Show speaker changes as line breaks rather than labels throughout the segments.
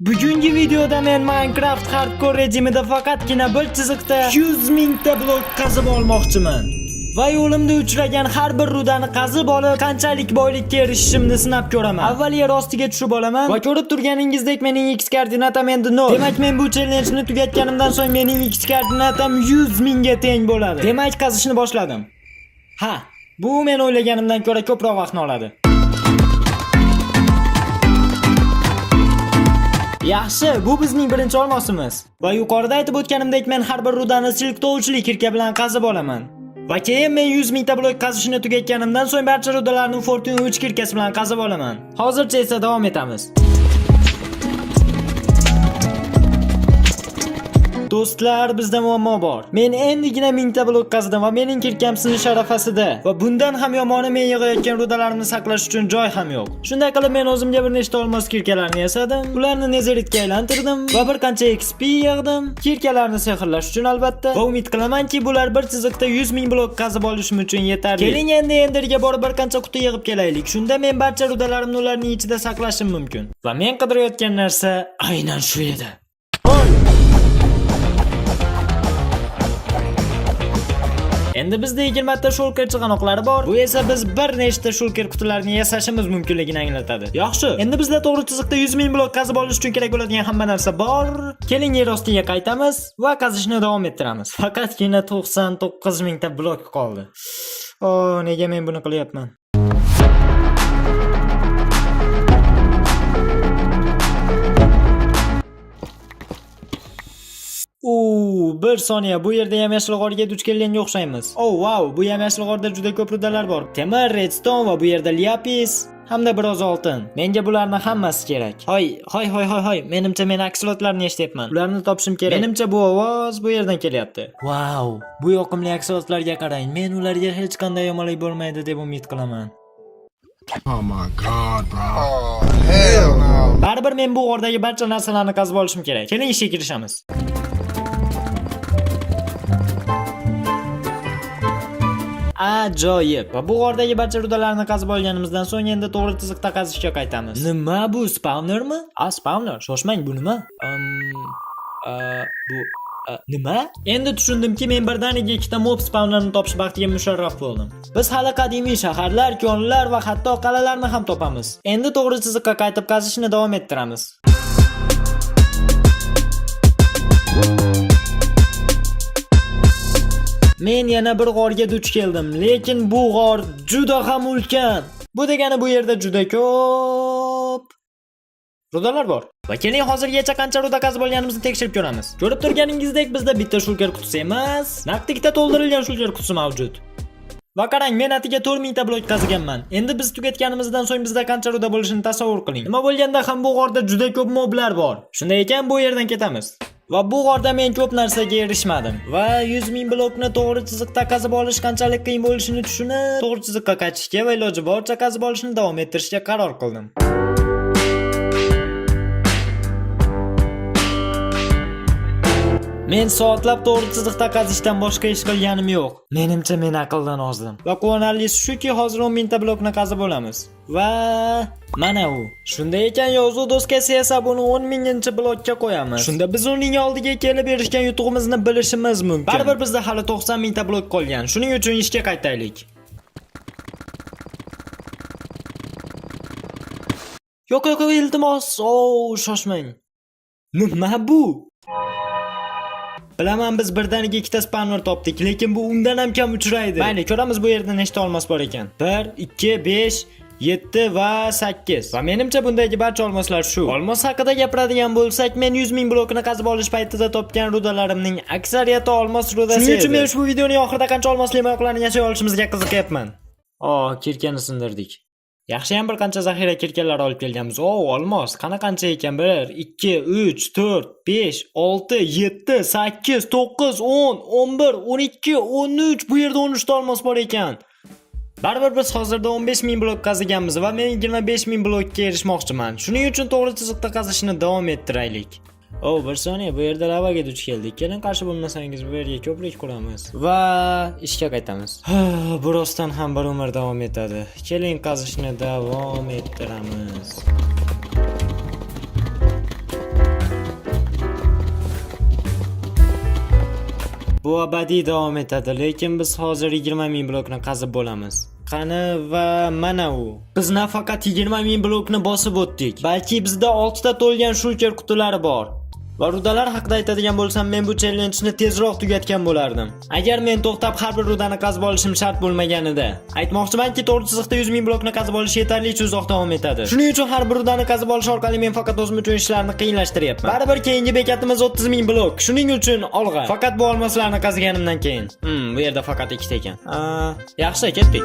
Bugungi videoda men Minecraft Hardcore rejimida faqatgina bir chiziqda 100 mingta blok qazib olmoqchiman. Va yo'limda uchragan har bir rudani qazib olib, qanchalik boylikka erishishimni sinab ko'raman. Avval yer ostiga tushib olaman va ko'rib turganingizdek mening x koordinatam endi 0. Demak, men bu challenge'ni tugatganimdan so'ng mening x koordinatam 100 mingga teng bo'ladi. Demak, qazishni boshladim. Ha, bu men o'ylaganimdan ko'ra ko'proq vaqtni oladi. Yaxshi, bu bizning birinchi olmosimiz. Va yuqorida aytib o'tganimdek, men har bir rudani silk touchli kirka bilan qazib olaman. Va keyin men 100 mingta blok qazishni tugatganimdan so'ng barcha rudalarni Fortune 3 kirkasi bilan qazib olaman. Hozircha esa davom etamiz. Do'stlar, bizda muammo bor. Men endigina mingta blok qazdim va mening kirkam sinish arafasida. Va bundan ham yomoni men yig'ayotgan rudalarimni saqlash uchun joy ham yo'q. Shunday qilib men o'zimga bir nechta olmos kirkalarni yasadim, ularni nezeritga aylantirdim va bir qancha XP yig'dim. Kirkalarni sehrlash uchun albatta. Va umid qilamanki, bular bir chiziqda 100 ming blok qazib olishim uchun yetarli. Keling endi Enderga borib bir qancha quti yig'ib kelaylik. Shunda men barcha rudalarimni ularning ichida saqlashim mumkin. Va men qidirayotgan narsa aynan shu edi. Oy! Endi bizda 20 ta shulker chig'anoqlari bor. Bu esa biz bir nechta shulker qutilarini yasashimiz mumkinligini anglatadi. Yaxshi. Endi bizda to'g'ri chiziqda 100 ming blok qazib olish uchun kerak bo'ladigan hamma narsa bor. Keling yer ostiga qaytamiz va qazishni davom ettiramiz. Faqatgina 99 mingta blok qoldi. O, nega men buni qilyapman? U, bir soniya, bu yerda yam-yashil g'orga duch kelganga o'xshaymiz. Oh, wow, bu yam-yashil g'orda juda ko'p rudalar bor. Temir, redstone va bu yerda lapis hamda biroz oltin. Menga bularni hammasi kerak. Hoy, hoy, hoy, hoy, hoy. Menimcha men aksilotlarni eshityapman. Ularni topishim kerak. Menimcha bu ovoz bu yerdan kelyapti. Wow, bu yoqimli aksilotlarga qarang. Men ularga hech qanday yomonlik bo'lmaydi deb umid qilaman.
Oh my God, bro.
Oh, hell no.
Baribir men bu g'ordagi barcha narsalarni qazib olishim kerak. Keling ishga kirishamiz. Ajoyib. Va bu g'ordagi barcha rudalarni qazib olganimizdan so'ng endi to'g'ri chiziqda qazishga qaytamiz. Nima bu, spawnermi? A, spawner. Shoshmang, bu nima? Bu nima? Endi tushundimki, men birdaniga ikkita mob spawnerni topish baxtiga musharraf bo'ldim. Biz hali qadimiy shaharlar, konlar va hatto qal'alarni ham topamiz. Endi to'g'ri chiziqqa qaytib qazishni davom ettiramiz. Men yana bir g'orga duch keldim, lekin bu g'or juda ham ulkan. Bu degani bu yerda juda ko'p rudalar bor. Va keling hozirgacha qancha ruda qazib olganimizni tekshirib ko'ramiz. Ko'rib turganingizdek bizda bitta shulker qutisi emas, naqd ikkita to'ldirilgan shulker qutisi mavjud. Va qarang, men atiga 4000 ta blok qaziganman. Endi biz tugatganimizdan so'ng bizda qancha ruda bo'lishini tasavvur qiling. Nima bo'lganda ham bu g'orda juda ko'p moblar bor. Shunday ekan bu yerdan ketamiz. Va bu g'orda men ko'p narsaga erishmadim. Va 100 ming blokni to'g'ri chiziqda qazib olish qanchalik qiyin bo'lishini tushunib, to'g'ri chiziqqa qaytishga va iloji boricha qazib olishni davom ettirishga qaror qildim. Men soatlab to'g'ri chiziqda qazishdan boshqa ish qilganim yo'q. Menimcha men aqldan ozdim. Va quvonarlisi shuki, hozir 10 mingta blokni qazib olamiz. Va mana u. Shunday ekan yozuv doskasi esa buni 10 minginchi blokka qo'yamiz. Shunda biz uning oldiga kelib erishgan yutug'imizni bilishimiz mumkin. Baribir bizda hali 90 mingta blok qolgan. Shuning uchun ishga qaytaylik. Yo'q, yo'q, yo'q, iltimos. O, shoshmang. Nima bu? Bilaman biz birdaniga ikkita spawner topdik, lekin bu undan ham kam uchraydi. Mayli, ko'ramiz bu yerda nechta olmos bor ekan. 1, 2, 5, 7 va 8. Va menimcha bundagi barcha olmoslar shu. Olmos haqida gapiradigan bo'lsak, men 100 ming blokini qazib olish paytida topgan rudalarimning aksariyati olmos rudasi. Shuning uchun men ushbu videoning oxirida qancha olmosli mayoqlarni yashay olishimizga qiziqyapman. O, kirkani sindirdik. Yaxshiyam bir qancha zaxira kirkalar olib kelganmiz. O, olmos, qana qancha ekan? 1, 2, 3, 4, 5, 6, 7, 8, 9, 10, 11, 12, 13. Bu yerda 13 ta olmos bor ekan. Baribir biz hozirda 15 ming blok qaziganmiz va men 25 ming blokka erishmoqchiman. Shuning uchun to'g'ri chiziqda qazishni davom ettiraylik. O, bir soniya, bu yerda lavaga duch keldik. Keling, qarshi bo'lmasangiz bu yerga ko'prik quramiz va ishga qaytamiz. Bu rostdan ham bir umr davom etadi. Keling, qazishni davom ettiramiz. Bu abadiy davom etadi, lekin biz hozir 20 ming blokni qazib bo'lamiz. Qani va mana u. Biz nafaqat 20 ming blokni bosib o'tdik, balki bizda 6 ta to'lgan shulker qutilari bor. Va rudalar haqida aytadigan bo'lsam, men bu challenjni tezroq tugatgan bo'lardim. Agar men to'xtab har bir rudani qazib olishim shart bo'lmaganida. Aytmoqchimanki, to'g'ri chiziqda 100 ming blokni qazib olish yetarlicha uzoq davom etadi. Shuning uchun har bir rudani qazib olish orqali men faqat o'zim uchun ishlarni qiyinlashtiryapman. Baribir keyingi bekatimiz 30 ming blok. Shuning uchun olg'a. Faqat bu olmoslarni qaziganimdan keyin. Bu yerda faqat ikkita ekan. Aa, yaxshi, ketdik.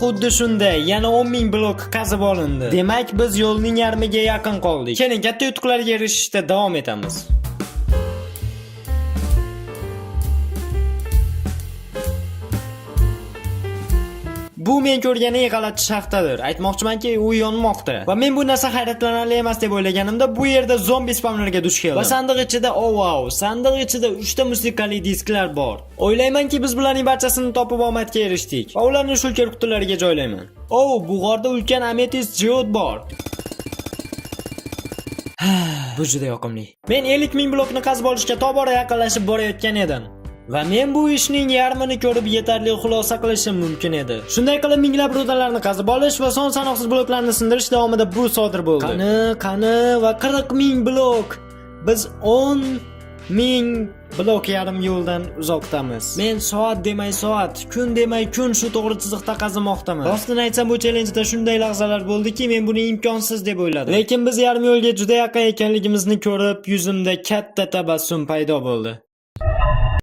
Xuddi shunday, yana 10 ming blok qazib olindi. Demak, biz yo'lning yarmiga yaqin qoldik. Keling, katta yutuqlarga erishishda davom etamiz. Bu men ko'rgan eng g'alati shaxtadir. Aytmoqchimanki, u yonmoqda. Va men bu narsa hayratlanarli emas deb o'ylaganimda, bu yerda zombi spawnerga duch keldim. Va sandiq ichida, oh wow, sandiq ichida 3 ta musiqali disklar bor. O'ylaymanki, biz bularning barchasini topib omadga erishdik. Va ularni shulker qutilariga joylayman. Oh, bu g'orda ulkan ametist geode bor. Bu juda yoqimli. Men 50 ming blokni qazib olishga tobora yaqinlashib borayotgan edim. Va men bu ishning yarmini ko'rib yetarli xulosa qilishim mumkin edi. Shunday qilib, minglab rudalarni qazib olish va son sanoqsiz bloklarni sindirish davomida bu sodir bo'ldi. Qani, qani va 40 ming blok. Biz 10 ming blok yarim yo'ldan uzoqdamiz. Men soat demay soat, kun demay kun shu to'g'ri chiziqda qazimoqdaman. Rostini aytsam, bu challenjda shunday lahzalar bo'ldiki, men buni imkonsiz deb o'yladim. Lekin biz yarim yo'lga juda yaqin ekanligimizni ko'rib, yuzimda katta tabassum paydo bo'ldi.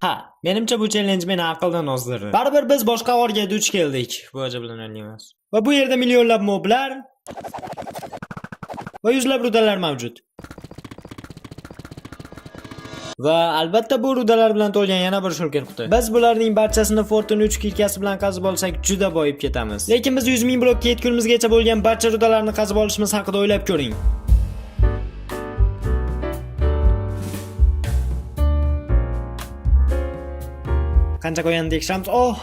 Ha, menimcha bu challenge meni aqldan ozdirdi. Baribir biz boshqa g'orga duch keldik. Bu ajablanarli emas. Va bu yerda millionlab moblar va yuzlab rudalar mavjud. Va albatta bu rudalar bilan to'lgan yana bir shulker quti. Biz bularning barchasini Fortune 3 kilkasi bilan qazib olsak, juda boyib ketamiz. Lekin biz 100 ming blokka yetgunimizgacha bo'lgan barcha rudalarni qazib olishimiz haqida o'ylab ko'ring. Qancha qo'yganini tekshiramiz. Oh!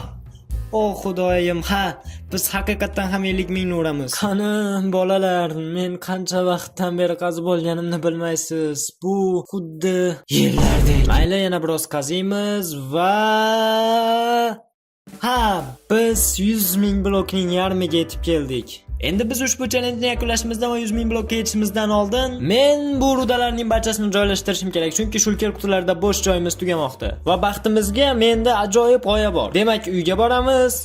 Oh xudoyim, ha, biz haqiqatdan ham 50 mingni uramiz. Qani, bolalar, men qancha vaqtdan beri qazib olganimni bilmaysiz. Bu xuddi yillardek. Mayli, yana biroz qaziymiz va ha, biz 100 ming blokning yarmiga yetib keldik. Endi biz ushbu challenjni yakunlashimizdan va 100 ming blokka yetishimizdan oldin men bu rudalarning barchasini joylashtirishim kerak, chunki shulker qutilarda bo'sh joyimiz tugamoqda. Va baxtimizga menda ajoyib g'oya bor. Demak, uyga boramiz.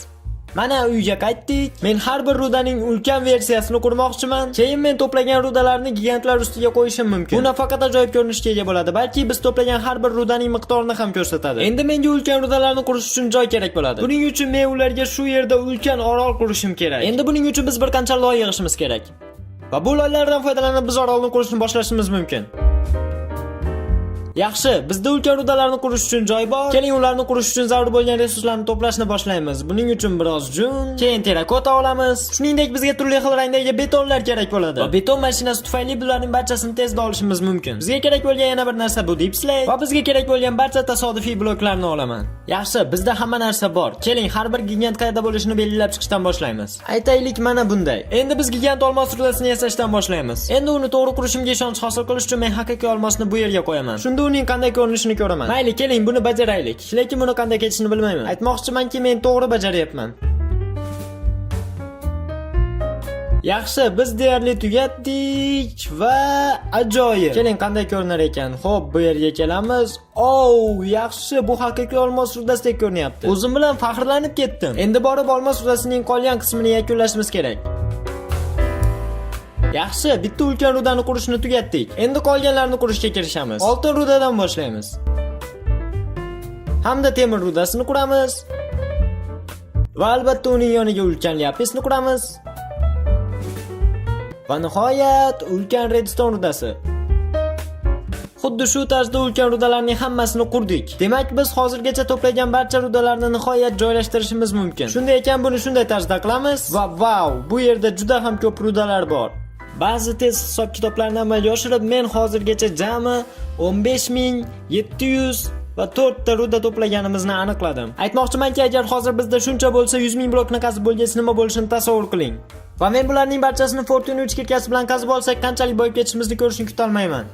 Mana uyga qaytdik. Men har bir rudaning ulkan versiyasini qurmoqchiman. Keyin men to'plagan rudalarni gigantlar ustiga qo'yishim mumkin. Bu nafaqat ajoyib ko'rinishga ega bo'ladi, balki biz to'plagan har bir rudaning miqdorini ham ko'rsatadi. Endi menga ulkan rudalarni qurish uchun joy kerak bo'ladi. Buning uchun men ularga shu yerda ulkan orol qurishim kerak. Endi buning uchun biz bir qancha loy yig'ishimiz kerak. Va bu loylardan foydalanib biz orolni qurishni boshlashimiz mumkin. Yaxshi, bizda ulkan rudalarni qurish uchun joy bor. Keling, ularni qurish uchun zarur bo'lgan resurslarni to'plashni boshlaymiz. Buning uchun biroz jun, keyin terakota olamiz. Shuningdek, bizga turli xil rangdagi betonlar kerak bo'ladi. Va beton mashinasi tufayli bularning barchasini tezda olishimiz mumkin. Bizga kerak bo'lgan yana bir narsa bu deepslate va bizga kerak bo'lgan barcha tasodifiy bloklarni olaman. Yaxshi, bizda hamma narsa bor. Keling, har bir gigant qayerda bo'lishini belgilab chiqishdan boshlaymiz. Aytaylik, mana bunday. Endi biz gigant olmos rudasini yasashdan boshlaymiz. Endi uni to'g'ri qurishimga ishonch hosil qilish uchun men haqiqiy olmosni bu yerga qo'yaman. Shunda uning qanday ko'rinishini ko'raman. Mayli, keling, buni bajaraylik. Lekin buni qanday ketishini bilmayman. Aytmoqchimanki, men to'g'ri bajaryapman. Yaxshi, biz deyarli tugatdik va ajoyib. Keling, qanday ko'rinar ekan? Xo'p, bu yerga kelamiz. Oh, yaxshi, bu haqiqiy olmos rudasidek ko'rinyapti. O'zim bilan faxrlanib ketdim. Endi borib olmos rudasining qolgan qismini yakunlashimiz kerak. Yaxshi, bitta ulkan rudani qurishni tugatdik. Endi qolganlarini qurishga kirishamiz. Oltin rudadan boshlaymiz. Hamda temir rudasini quramiz. Va albatta uning yoniga ulkan lapisni quramiz. Va nihoyat ulkan redstone rudasi. Xuddi shu tarzda ulkan rudalarning hammasini qurdik. Demak, biz hozirgacha to'plagan barcha rudalarni nihoyat joylashtirishimiz mumkin. Shunday ekan, buni shunday tarzda qilamiz va vau, bu yerda juda ham ko'p rudalar bor. Ba'zi tez hisob kitoblarni amalga oshirib, men hozirgacha jami 15700 Va 4 ta руда to'plaganimizni aniqladim. Aytmoqchimanki, agar hozir bizda shuncha bo'lsa, 100 ming blokni qazib bo'lgach nima bo'lishini tasavvur qiling. Va men bularning barchasini Fortune 3 кирка si bilan qazib olsak, qanchalik boyib ketishimizni ko'rishni kutolmayman.